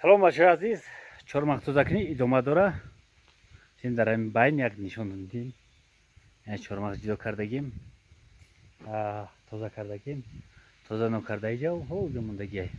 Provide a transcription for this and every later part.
Салом, бачаҳои азиз. Чормағз тозакунӣ идома дора. Син дар ҳамин байн як нишон додем. Чормағз ҷудо кардагим, тоза кардагим, тоза нокардаиҷа ҳо мондагиай.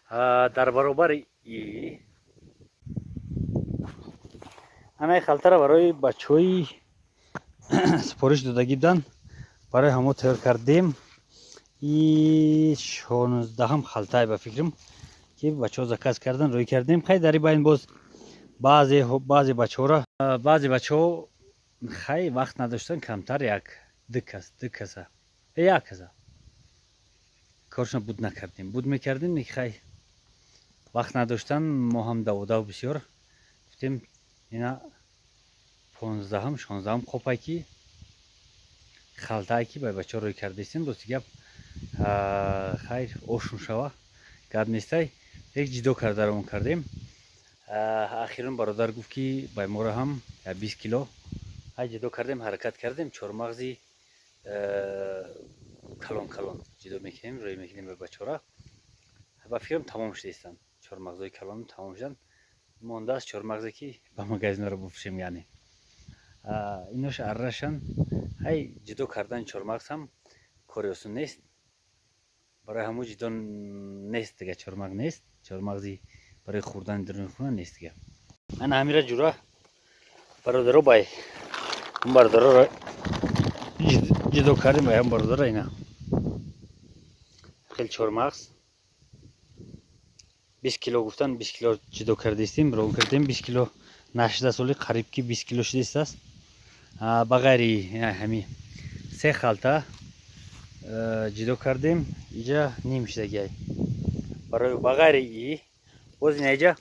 Дар баробари и анаи халтара барои бачаҳои супориш додагӣ будан, барои ҳамо тайёр кардем. И 16-ҳам халтае, ба фикрам, ки бачаҳо заказ кардан, рӯй кардем. Хай, дар ин байн боз баъзе бачаҳора, баъзе бачаҳо, хай, вақт надоштан, камтар як ду кас, ду каса, як каса коршона буд накардем. Буд мекардем, хай, вақт надоштан. Мо ҳам даводав бисёр гуфтем. Ина 15-ҳам, 16-ҳам қопай ки, халтае ки ба бачаҳо рӯй кардастем. Рости гап, хайр, ошун шава, гап нестай, як ҷидо карда равон кардем. Ахирон бародар гуфт, ки ба моро ҳам 20 кило. Ҳай, ҷидо кардем, ҳаракат кардем. Чормағзи калон калон ҷидо мекунем, рӯй мекунем ба бачаҳора. Ба фикрам, тамом шудаистанд чормағзҳои калон, тамом шуданд. Мондааст чормағзе, ки ба магазинро бифурӯшем, яъне инош аррашан. Ҳай, ҷудо кардани чормағз ҳам кори осон нест. Барои ҳамун ҷудо нест дига, чормағ нест, чормағзи барои хӯрдани даруни хона нест дига. Ана ҳамира ҷура бародаро, бай бародароро ҷудо кардем, бай ҳам бародара. Ина хел чормағз 20 кило гуфтан, 20 кило ҷудо кардистем, рон кардем. 20 кило нашуда, соли қариб ки 20 кило шудистааст. Ба ғайри ҳами се халта ҷудо кардем, иҷа ним шудагиай. Барои ба ғайри и боз ина иҷа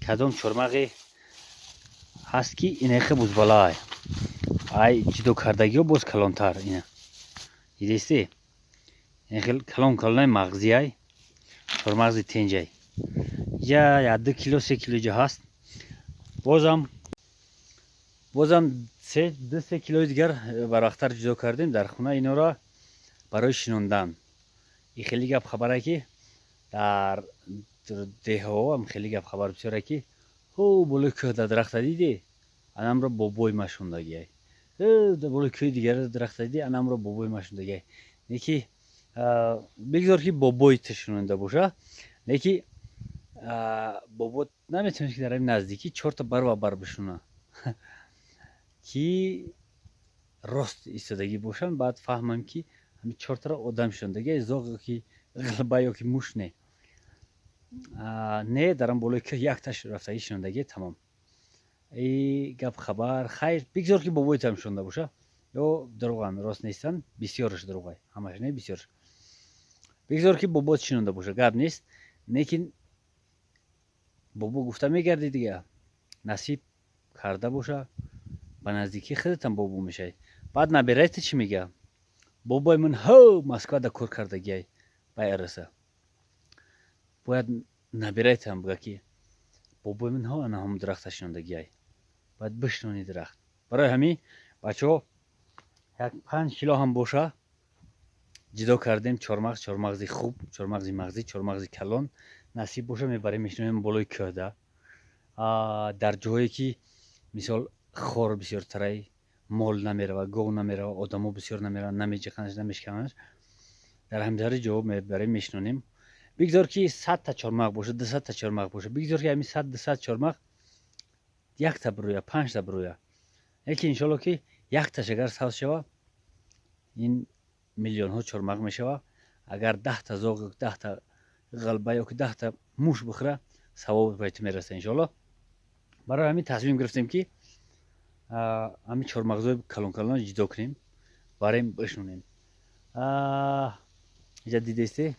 кадом чормағе ҳаст, ки инахе бузбалаай, ай ҷудо кардагиҳо боз калонтар. Ина дидисти, ин хел калон калонай мағзиай, чормағзи тенҷай. Иҷа як 2 кило, 3 кило иҷа ҳаст. Бозам ду се килои дигар барвақттар ҷудо кардем дар хона, инора барои шинондан. И хеле гап хабаре, ки дар деҳаҳоам хеле гап хабар бисёре, ки ҳо, болои кӯҳ дар дарахта дидӣ, анамро бобои ма шондагиай, болои кӯҳи дигар дарахта дидӣ, анамро бобои ма шондагиай. Неки бигзор, ки бобои ту шунонда боша, леки бобо наметавонед, ки дар ҳамин наздикӣ чорта баробар бишуна, ки рост истодагӣ бошанд. Баъд фаҳмам, ки ҳамин чортаро одам шунондагиай, зоғ ки ғилба ё ки муш не, не, дар он болои кӯҳ якташ рафтагӣ шунондагӣ, тамом. И гап хабар, хайр, бигзор, ки бобои туам шунонда боша, ё дурӯғанд, рост нестанд, бисёраш дурӯғай, ҳамаш не, бисёраш. Бигзор, ки бобот шинонда боша, гап нест, лекин бобо гуфта мегардӣ дига. Насиб карда боша, ба наздикии худатам бобо мешавӣ. Баъд набираи ту чӣ мега? Бобои ман ҳо Москвада кор кардагиай, ба рса. Бояд набираи туам буга, ки бобои ман ҳо ана ҳам дарахта шинондагиай. Бояд бишинони дарахт. Барои ҳамин, бачаҳо, як 5 кило ҳам боша ҷудо кардем чормағз, чормағзи хуб, чормағзи мағзӣ, чормағзи калон. Насиб боша, мебарем, мешинонем болои кӯҳда, дар ҷое ки, мисол, хор бисёртарай, мол намерава, гов намерава, одамо бисёр намераванд, намеҷиқанаш, намешканаш. Дар ҳамдари ҷо мебарем, мешинонем. Бигзор, ки 100-та чормағ боша, 200-та чормағ боша, бигзор, ки ҳамин 100, 200 чормағ якта бироя, панҷта бироя, яке иншолло, ки якташ агар сабз шава, ин миллионҳо чормағ мешава. Агар 10-та зоғ, 10-та ғалба ё ки 10-та муш бихӯра, савоб ба ту мераса, иншолло. Барои ҳамин тасмим гирифтем, ки ҳамин чормағзои калон калон ҷудо кунем, барем, бишнонем. Иҷа дидесте,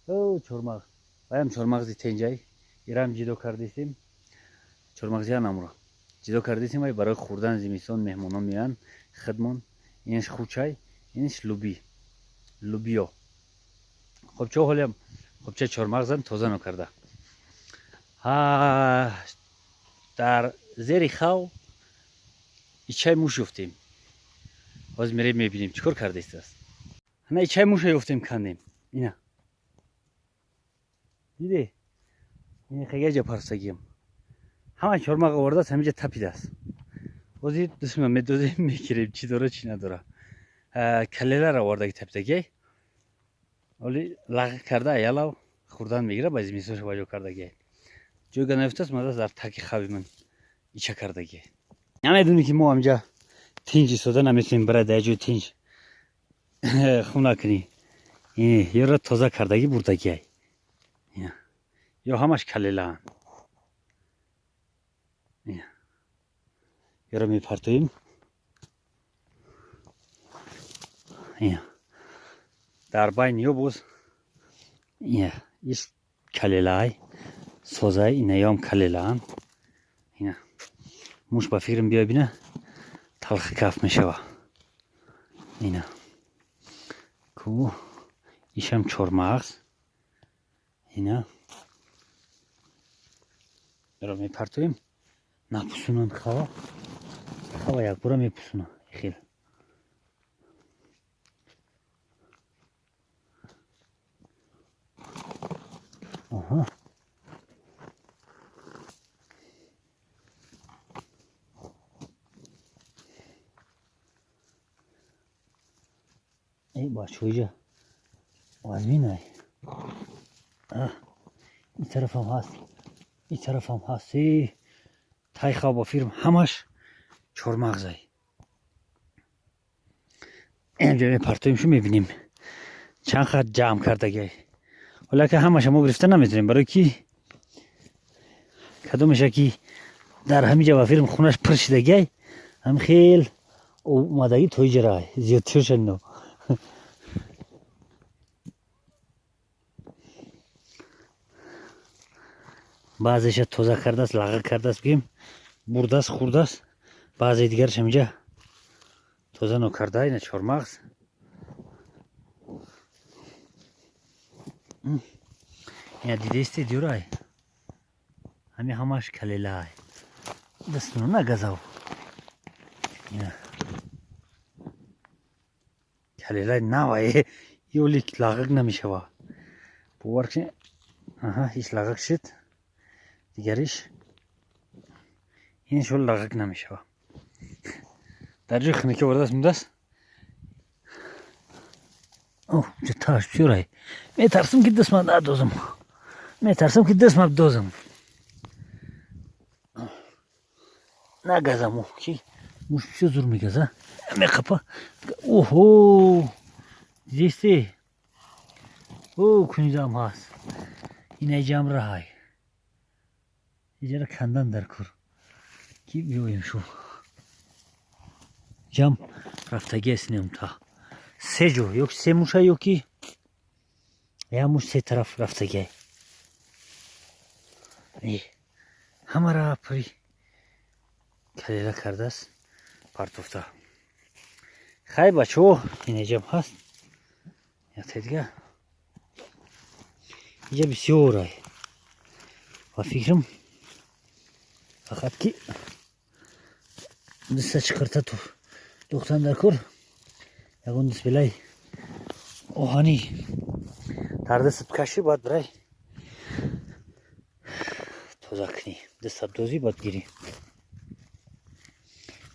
чормағ, ваям чормағзи тенҷай, ирам ҷудо кардистем. Чормағзи анамро ҷудо кардистем, вай барои хӯрдан зимистон меҳмонон меоянд, хидмон. Инаш хучай, инаш луби, лубиё. Хобчо ҳолиам хобча чормағзан тоза нокарда. Дар зери хав ичаи муш ёфтем. Ҳозир мерем, мебинем, чӣ кор кардастааст. Ана ичаи муша ёфтем, кандем. Ина. Диде? Ин хега партофтагиам. Ҳама чормағ овардааст, ҳаминҷа тапидааст. Ҳозир дусма медозем, мегирем, чӣ дора, чӣ надора. Калеларо овардаги тапидагиай. Оли лағ карда аялав хӯрдан мегира, ба зимистонша баҷо кардагиай. Ҷойга наёфтааст, мадааст дар таки хави ман ича кардагиай. Намедонӣ ки мо ҳаминҷа тинҷ истода наметавонем, бирай дар ҷои тинҷ хона кунӣ. Ёро тоза кардагӣ бурдагиай. Ё ҳамаш калелаанд. Ёро мепартоем. Дар байни ё боз иш калелаай, созай, инаёам калелаанд. Муш ба фикрам биёй бина, талхи каф мешава. Ина ку ишам чормағз. Ина ро мепартоем, напусунанд хава. Хава якбора мепусуна. Хел. Аҳа. Эй бачаҳо, иҷа вазминай. Ин тарафам ҳаст, ин тарафам ҳаст. Тай хав ба фирм ҳамаш чормағзай. Инҷа мепартоем, шу мебинем чанд хат ҷамъ кардагиай. Ҳолака ҳамаша мо гирифта наметавонем, барои ки кадомеша ки дар ҳаминҷа ба фирм хунаш пур шидагиай, ҳам хел омадагӣ то иҷарай зиёдтирша ино. Баъзеша тоза кардааст, лағр кардааст, бигем, бурдааст, хӯрдааст. Баъзеи дигараш ҳаминҷа тоза нокарда. Ина чормағз. Ина дидаисте, дюрай. Ҳами ҳамаш калелаай. Дастуно нагазав. Ина калелаи навае, ёли лағак намешава. Бовар кунед, аҳа, ҳеч лағак шуд. Дигариш ин шол лағак намешава. Дар ҷои хунукӣ овардааст, мондааст. Оҳ, ҷа таш бисёрай. Метарсам ки дастма надозам. Метарсам ки дастма бидозам. Нагазам, ки муш бисёр зур мегаза. Меқапа. Оҳо! Дидисти? О, кунизам ҳаст. Инай ҷам раҳай. Иҷара кандан дар кор. Ки биёем шу. Ҷам рафтагӣ аст нем та. Се ҷо, ё ки се муша, ё ки як муш се тараф рафтагӣ. Ҳамара пури калела кардааст, партофта. Хай бачаҳо, инеҷам ҳаст. Якта дига. Иҷа бисёрай. Ба фикрам фақат ки диста чиқирта духтан дар кор, ягон дисплей оҳанӣ дар дастат кашӣ, баъд бирай тоза кунӣ, дастат дозӣ, баъд гирӣ.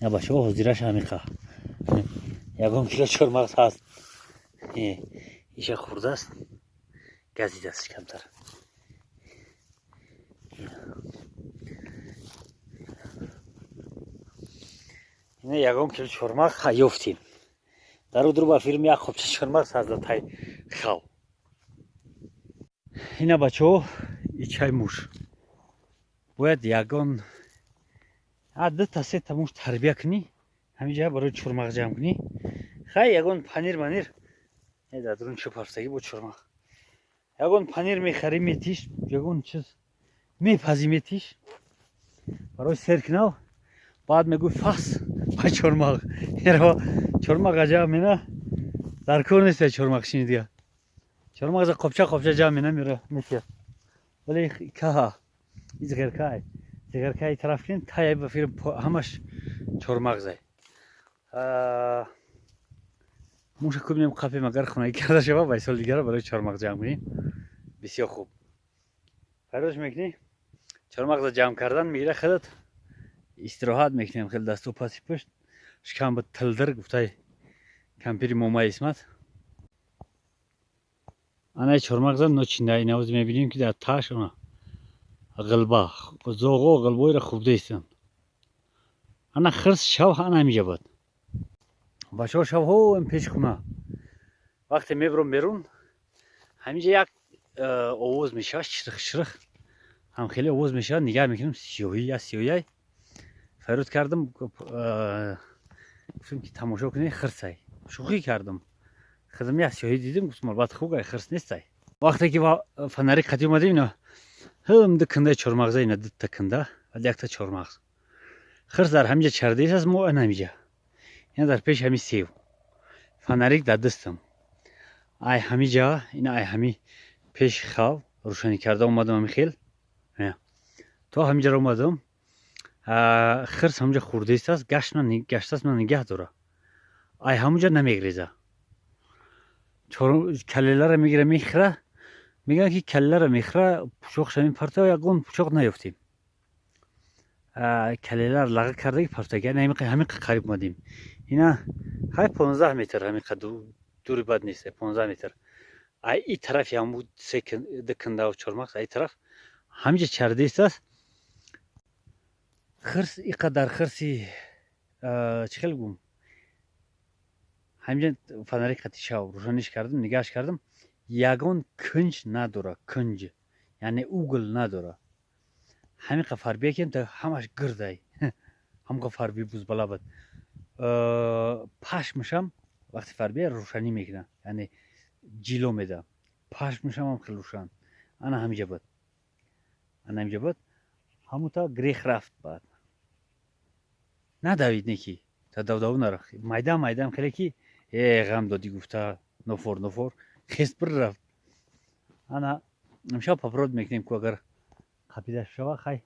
На бачаҳо, ҳозираш ҳамиқа ягон кило чормағз ҳаст. Иша хӯрдааст, газидааст камтар. Ина ягон кило чормағз ёфтем. Дар удур ба фирм як қопча чормағз ҳаст дар тай хав. Ина бачаҳо, ичай муш. Бояд ягон дута сета муш тарбия кунӣ, ҳаминҷа барои чормағз ҷамъ кунӣ. Хай ягон панир манир, дар дурун чӯб ҳафтагӣ бо чормағз. Ягон панир мехарӣ, метиш, ягон чиз мепазӣ, метиш барои сер кунав, баъд мегӯй фас ба чормағ. Чормағ аҷаб мена дар кор нест чормағ шини дига. Чормағза қопча қопча ҷамъ мена мера метия. Вале каҳа изғеркай. Зиғеркай тараф кунем, тай ба фирм ҳамаш чормағзай. Муша кубинем, қапем, агар хунагӣ карда шава, ба соли дигара барои чормағз ҷамъ кунем. Бисёр хуб. Файрош мекунӣ, чормағза ҷамъ кардан мегира, худат истироҳат мекунем. Хеле дасту паси пушт шикам ба тилдир гуфтай кампири момаи Исмат. Анаи чормағза ночинда инавоз мебинем, ки дар таш она ғилба зоғо ғилбоира хубда истанд. Ана хирс шав ана ҳамиҷа буд, бачаҳо. Шавҳо пеши хона вақте мебурам берун, ҳамиҷа як овоз мешавад, ширх ширх ҳам хеле овоз мешавад. Нигаҳ мекунам, сиёҳӣ, я сиёҳиай. Фарёд кардам, гуфтам, ки тамошо кунед, хирсай. Шӯхӣ кардам, хидм як сиёҳӣ дидим, гуфтам, албатта хугай, хирс нестай. Вақте ки фонарик қатӣ омадем, ина ҳм ду кундаи чормағза, ина дута кунда, якта чормағз. Хирс дар ҳамиҷа чардест аст. Мо ана ҳамиҷа, ина дар пеши ҳами сев, фонарик дар дастам, ай ҳамиҷа, ина ай ҳами пеши хав рӯшанӣ карда омадам. Ҳами хел то ҳамиҷаро омадам. Хирс ҳамуҷа хурдест аст, гаштааст, ман нигаҳ дора, ай ҳамуҷа намегреза. Калелара мегира, мехӯра. Мегӯянд, ки калелара мехӯра, пучоқша мепартова. Ягон пучоқ наёфтем. Калелара лаға кардаги партаги. Ҳамин қариб омадем, ина ҳай 15 метр, ҳамин дури бад нест, 15 метр. Ай и тарафи ҳаму ду кундаву чормағз, ай тараф ҳамиҷа чардест аст хирс. Иқадар хирси чӣ хел гум, ҳамиҷа фонарик қати шав рӯшаниш кардам, нигаҳш кардам, ягон кунҷ надора, кунҷ яъне угол надора. Ҳамиқа фарбия кем, ҳамаш гирдай, ҳамқа фарби бузбала буд. Пашмашам вақти фарбия рӯшанӣ мекунад, яъне ҷило меда. Пашмашам ҳам хеле рӯшан. Ана ҳамиҷа буд, ана ҳамиҷа буд. Ҳамута грех рафт, баъд надавид, не ки та давдаву нарафт, майда майдаам хеле ки э ғам додӣ гуфта, нофор нофор хест бир рафт. Ана имшаб попробовать мекунем ку, агар қапида шава. Хай,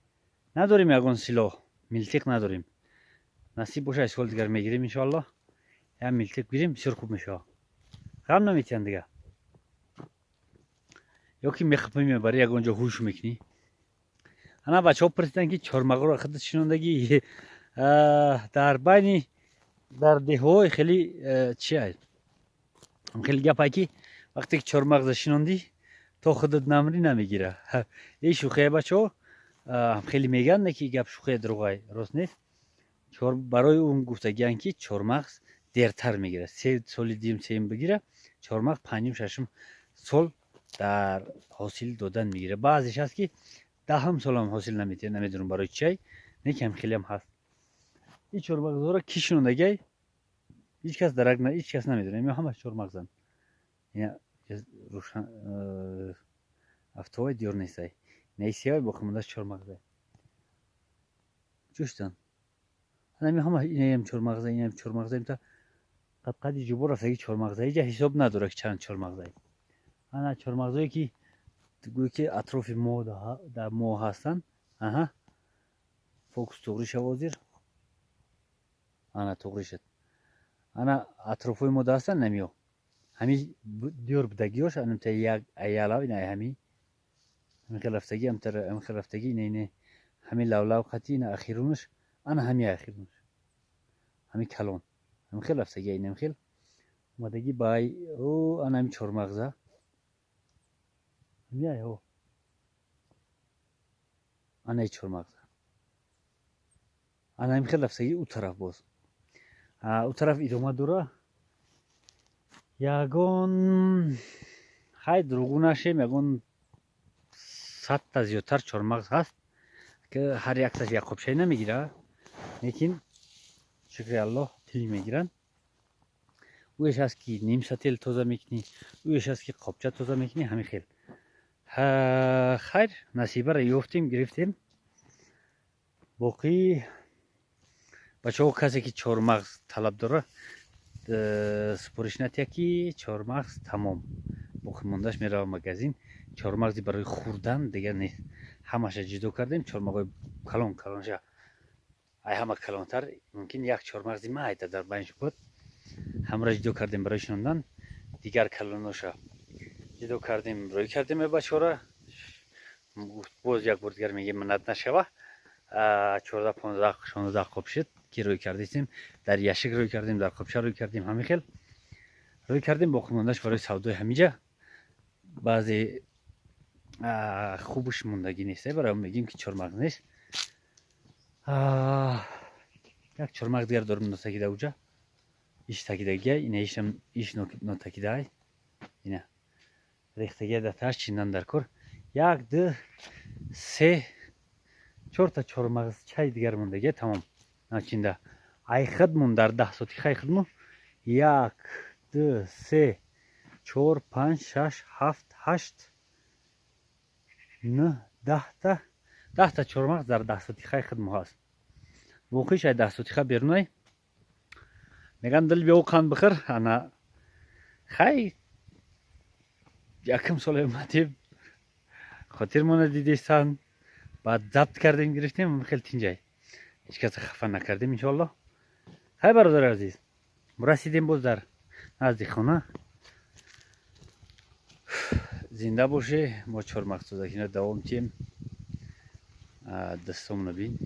надорем ягон силоҳ, милтиқ надорем. Насиб боша, ай соли дигар мегирем, иншоаллоҳ. Як милтиқ гирем, бисёр хуб мешава, ғам наметиҳанд дига. Ё ки мехапӣ, мебарӣ, ягон ҷо ҳуш мекунӣ. Ана бачаҳо пурсиданд, ки чормағоро худат шинондагӣ? Дар байни дар деҳҳои хеле чи хеле гапае, ки вақте ки чормағза шинондӣ, то худат намрӣ, намегира. Э, шӯхия, бачаҳо, хеле мегӯянд, не ки гап шӯхия, дурӯғай, рост нест. Барои он гуфтагиянд, ки чормағз дертар мегирад. 3 соли дуюм, сеюм бигира чормағз, панҷум, шашум сол дар ҳосил додан мегирад. Баъзеш ҳаст, ки 10-ум солам ҳосил наметиҳад, намедонам барои чиай, не ки ҳам хелеам ҳаст. Ин чормағзҳоро ки шинондагиай, ҳеҷ кас дарак, ҳеҷ кас намедонад. Ин ҳамаш чормағзанд. Рӯшан афтовай диёр нестай, несиявай, боқимондаш чормағзай ҷӯштан. Ҳами ҳама, инаям чормағза, инаям чормағза, имта қадқади ҷубо рафтаги чормағза. Иҷа ҳисоб надорад, ки чанд чормағзай. Ана чормағзое, ки гӯё ки атрофи мо дар мо ҳастанд. Аҳа, фокус туғри шав ҳозир. Ана туғри шуд. Ана атрофҳои мо ҳастанд, намиё ҳами диёр будагиёш, анамта як аялав, ина ҳами ҳами хел рафтагӣ, ҳами хел рафтагӣ, ина ина ҳами лавлав қати, ина ахирунаш, ана ҳами ахирунаш, ҳами калон, ҳами хел рафтагӣ, инам хел омадагӣ бай о. Ана ҳами чормағза, ҳамиай о, анаи чормағза, ана ҳами хел рафтагӣ. Ӯ тараф боз, ӯ тараф идома дора. Ягон, хай, дурӯғу нашем, ягон 100-та зиёдтар чормағз ҳаст, ки ҳар якташ як қопшай намегира, лекин шукри Аллоҳ, тил мегиранд. Ӯеш ҳаст, ки ним сател тоза мекунӣ, ӯеш ҳаст, ки қопча тоза мекунӣ. Ҳамин хел. Хайр, насибаро ёфтем, гирифтем. Боқӣ, бачаҳо, касе ки чормағз талаб дора, супориш натия, ки чормағз тамом, боқимондааш мерава магазин. Чормағзи барои хӯрдан дигар нест, ҳамаша ҷудо кардем. Чормағҳои калон калонша, ай ҳама калонтар мумкин як чормағзи майда дар байнш буд, ҳамаро ҷудо кардем барои шинондан. Дигар калоноша ҷудо кардем, рӯй кардем бачора. Боз як бор дигар мегем, миннат нашава. 14, 15, 16 қоб шуд, ки рӯй кардистем. Дар яшик рӯй кардем, дар қобча рӯй кардем, ҳамин хел рӯй кардем. Боқимондаш барои савдои ҳамиҷа, баъзе хубуш мондагӣ нест, барои мегим, ки чормағз нест. Як чормағз дигар дорем, нотакида, уҷа иш такидагия, ина ишам, иш нотакидаай, ина рехтагия датааш чиндан дар кор. Як, ду, се, чорта чормағзчаи дигар мондагия, тамом, начинда. Ай хидмун дар 10 сотихаи хидмун як, ду, се, чор, панҷ, шаш, ҳафт, ҳашт, нӯҳ, 10-та, 10-та чормағз дар 10 сотихаи хидму ҳаст. Воқиш ай 10 сотиха берунай. Меган, дил биёв, қанд бихӯр. Ана хай, якум сол омадем, хотирмона дидестан, баъд забт кардем, гирифтем. Хеле тинҷай, ҳеҷ каса хафа накардем, иншоалло. Хай, бародари азиз, расидем боз дар назди хона. Зинда боше. Мо чормағзтозакино давом тием. Дастомона бин,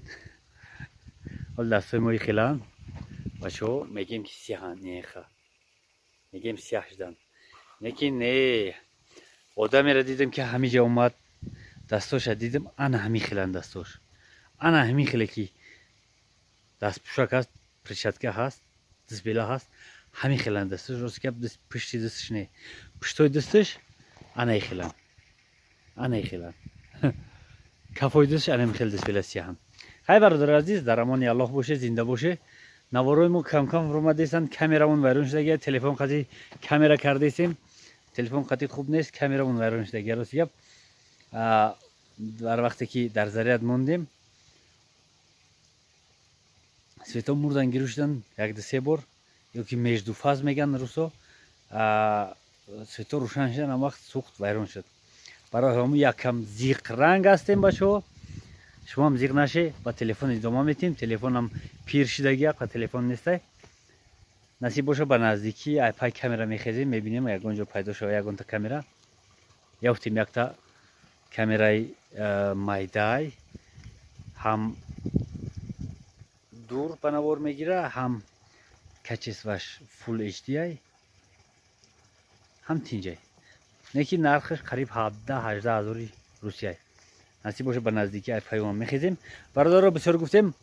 ҳол дастҳои мои хелаанд. Бачаҳо, мегем, ки сиҳанд, неха, мегем, сиҳ шуданд, не ки не. Одамеро дидем, ки ҳамиҷа омад, дастоша дидем, ана ҳамин хеланд дастош, ана ҳамин хеле, ки дастпӯшак ҳаст, перчатка ҳаст, дастбела ҳаст, ҳамин хеланд дасташ. Рост гап, пушти дасташ не, пуштои дасташ анаи хеланд, анаи хеланд, кафои дасташ анами хел дастбела сиҳанд. Хай, бародари азиз, дар амони Аллоҳ боше, зинда боше. Наворои мо камкам ромадестанд. Камерамон вайрон шудагия, телефон қати камера кардестем, телефон қати хуб нест, камерамон вайрон шудагия. Рост гап, дар вақте ки дар заряд мондем, свето мурдан, гирӯ шудан як, ду, се бор, ё ки между фаз меган русо, свето рӯшан шудан, ам вақт сӯхт, вайрон шуд. Барои ҳамун яккам зиқранг ҳастем. Бачаҳо, шумоам зиқ наше, ба телефон идома метиҳем. Телефонам пир шидагия, қа телефон нестай. Насиб боша, ба наздикӣ ай пай камера мехезем, мебинем, ягон ҷо пайдо шава ягонта камера, ёфтем якта камераи майдай, ҳам дур ба навор мегира, ҳам качестваш Full HD, ҳам тинҷай, не ки нархаш қариб 17-18 ҳазори русияй. Насиб боша, ба наздикӣ ай паёма мехезем. Бародаро, бисёр гуфтем,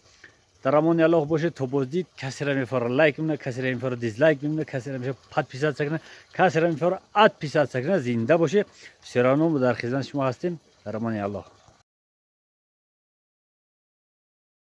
дар амони Аллоҳ бошед то боздид. Касера мефора лайк мекуна, касера мефора дизлайк мекуна, касера мефора подписаться куна, касера мефора отписаться куна. Зинда боше. Всё равно дар хизмати шумо ҳастем. Дар амони Аллоҳ.